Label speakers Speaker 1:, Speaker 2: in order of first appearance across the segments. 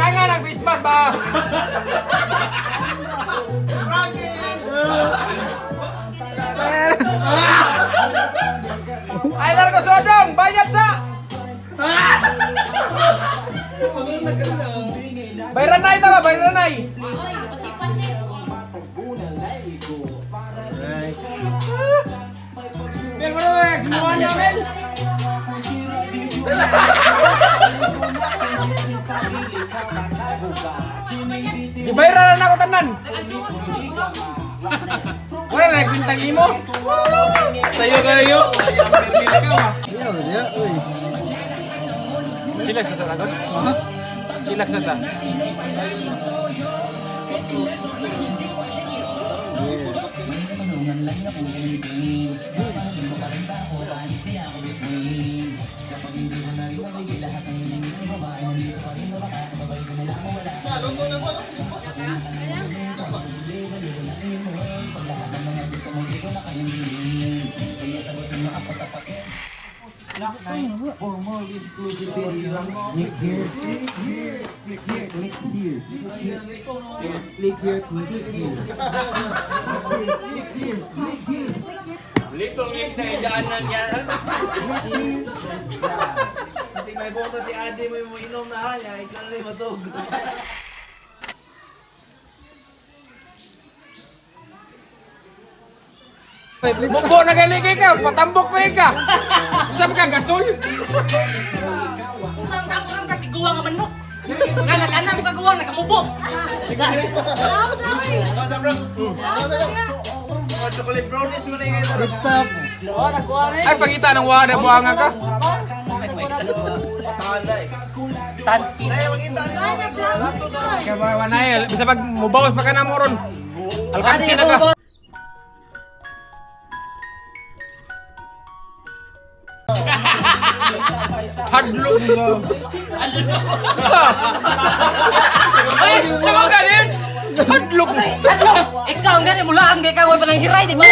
Speaker 1: Butangan ang Christmas ba? Ay, largo sodong, bayad sa! Bayranay ta ba? Bayranay! Mel, mo na ba? Simuha niya, Mel! Gibayran na ako tanan! Wala na nagpintang imo!
Speaker 2: Sayo kayo.
Speaker 3: Yeah, yeah, uy.
Speaker 1: Chillax sa tagon?
Speaker 3: Ha?
Speaker 1: Chillax na ta.
Speaker 3: Yeah.
Speaker 2: Litong lik na idaanan yan.
Speaker 4: Kasi may bota si Ade mo yung inom na ha, niya, ikaw na rin matug.
Speaker 1: Mugbo na gali kay ka, patambok pa ka. Usa pa ka gasol?
Speaker 5: Usang tao kang kagiguwa nga manok. Nga nag-ana mo kagawa nakamubo.
Speaker 4: Oh, sa bro. Oh, chocolate brownies mo na yung ito.
Speaker 3: Top.
Speaker 1: Ay pangita ng wala buhanga ka.
Speaker 4: Tanda eh.
Speaker 5: Tanski.
Speaker 4: Nay, magita ni mo.
Speaker 1: Kaya ba wanay, bisa pag mubawas pa ka na mo ron. Alkansi na ka. Hadlok mo. Sa?
Speaker 2: Ay, sa ganin.
Speaker 1: Hadlok mo.
Speaker 5: Hadlok. Ikaw ang gani mula ang ikaw pa nang hiray di ba?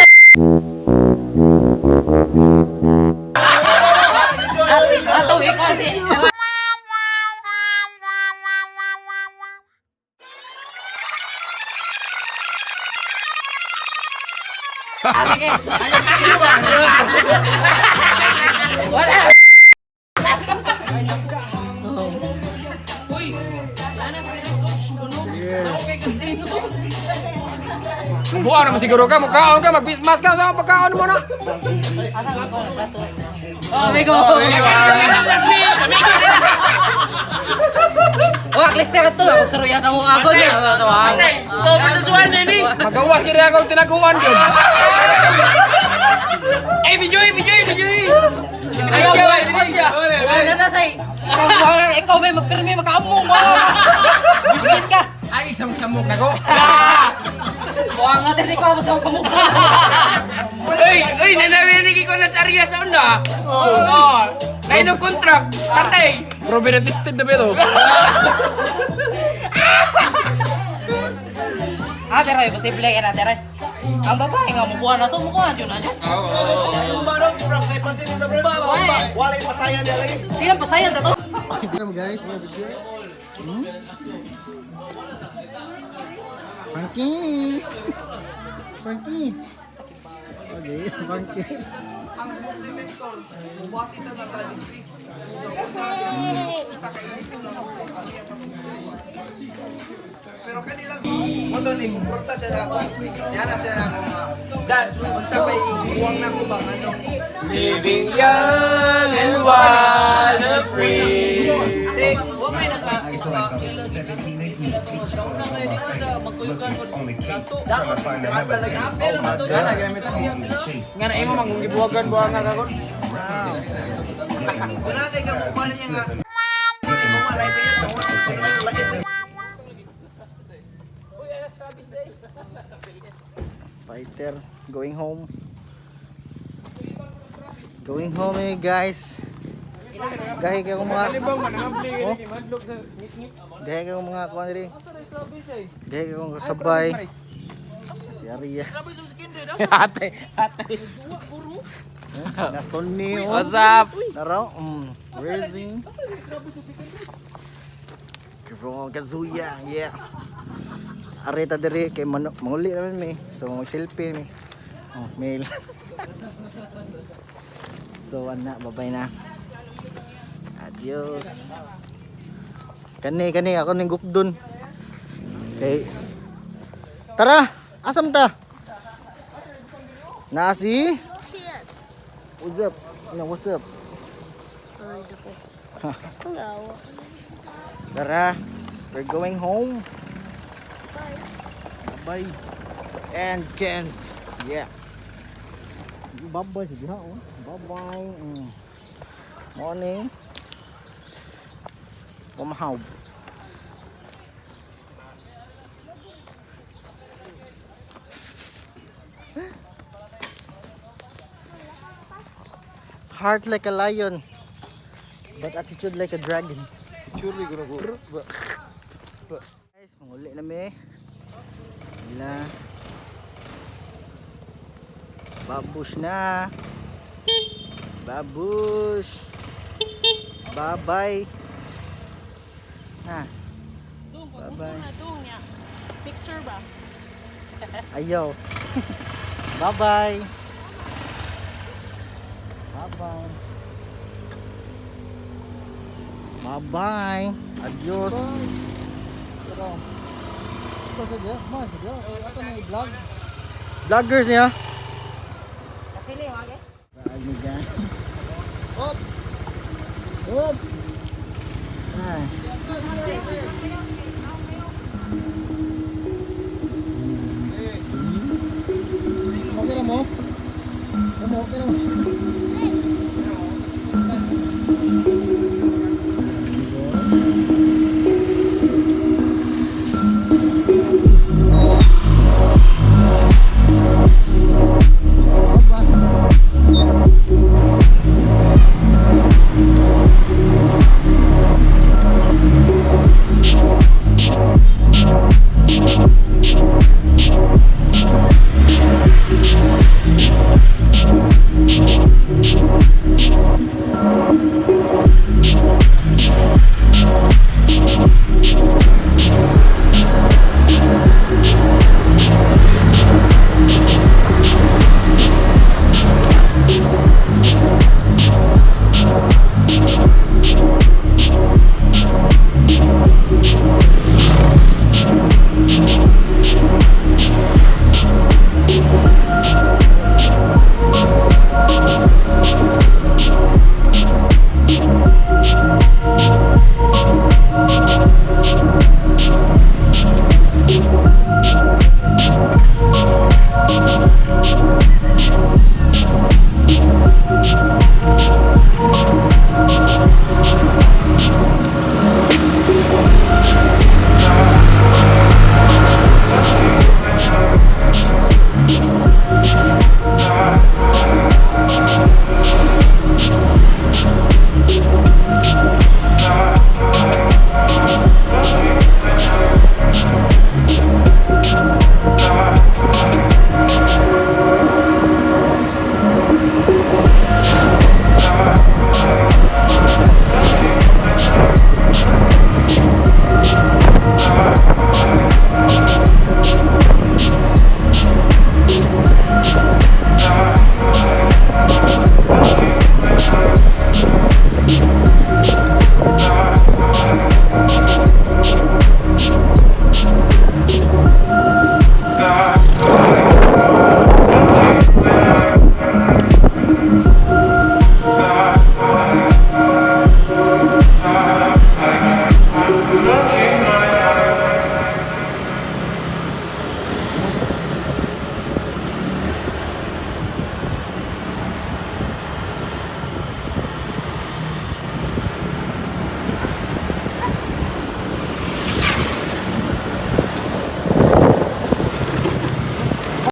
Speaker 5: Ato ikaw si. Wala.
Speaker 2: Uy, wala na sa
Speaker 1: Buang naman siguro ka, mukhaon ka, mag-bismas ka, saan pagkaon mo na?
Speaker 5: Oh, amigo. Wah, klister ito. Ako suruyan sa mong agod.
Speaker 2: Ito, versus one din eh.
Speaker 1: Magawas gid ako tinaguan gyud.
Speaker 2: Ay, bijoy, bijoy, bijoy.
Speaker 5: Ayaw,
Speaker 2: Ay, bijoy.
Speaker 5: Wala na say. Ikaw may magpirmi makaamong. Busit ka.
Speaker 1: Ay, samok-samok na ko.
Speaker 5: Buang nga din ikaw sa kamukha.
Speaker 2: Uy, uy, nanawinigi ko na sa Arya sa una. Oo. Nainom contract. Tatay.
Speaker 1: Proven and tested na ba ito?
Speaker 5: Ah, pero imposible yan natin. Ay. Ang babae nga mukuha na to, mukuha yun na dyan.
Speaker 4: Bro, kay pansin nito bro. Wala yung pasayan niya lagi.
Speaker 5: Sino pasayan ta to?
Speaker 3: Tignan mo guys. Frankie! Frankie! Okay, Frankie.
Speaker 4: Ang smoke detector, bumasi sa nasa degree. So, kung sa kainit ko na ang iya. Pero kanilang mo to ni kumporta siya na ako. Yana siya na ako nga.
Speaker 2: Dance.
Speaker 4: Unsa pay buwang na ko ba ano?
Speaker 2: Living young and wild and free.
Speaker 4: Daot talaga.
Speaker 1: Nga na imo manggibuhagan buhanga ka kon.
Speaker 4: Wala na ka mukha niya nga. Malay pa yun. Laki.
Speaker 3: Fighter, going home. Going home eh guys. Gahi kayo mga Oh. Gahi kayo mga kuan diri. Gahi kayo kasabay. Si Arya.
Speaker 1: Ate, ate.
Speaker 3: Nastol ni oh.
Speaker 2: What's up?
Speaker 3: Naraw, raising. From Kazuya, yeah. Areta diri kay manguli naman mi. So mag-selfie mi. Oh, mail. So ana, bye-bye na. Adios. Kani kani ako ning gukdon. Kay tara, asam ta? Na si?
Speaker 6: Yes.
Speaker 3: What's up? No, what's up?
Speaker 6: Ay, nako. Wala.
Speaker 3: Tara, we're going home.
Speaker 6: Bye.
Speaker 3: Bye. And Kens. Yeah. Bye-bye sa diha oh. Bye-bye. Morning. Pamahaw. Heart like a lion, but attitude like a dragon.
Speaker 4: Picture ko na ko.
Speaker 3: Guys, manguli na mi. Wala. Babush na. Babush. Bye-bye. Na,
Speaker 5: Dung,
Speaker 3: Bye-bye.
Speaker 5: na dung niya. Picture ba?
Speaker 3: Ayaw. Bye-bye. Bye-bye. Bye-bye. Adios. Vloggers niya. Up. Up. Ah. Okay na mo? Okay na mo?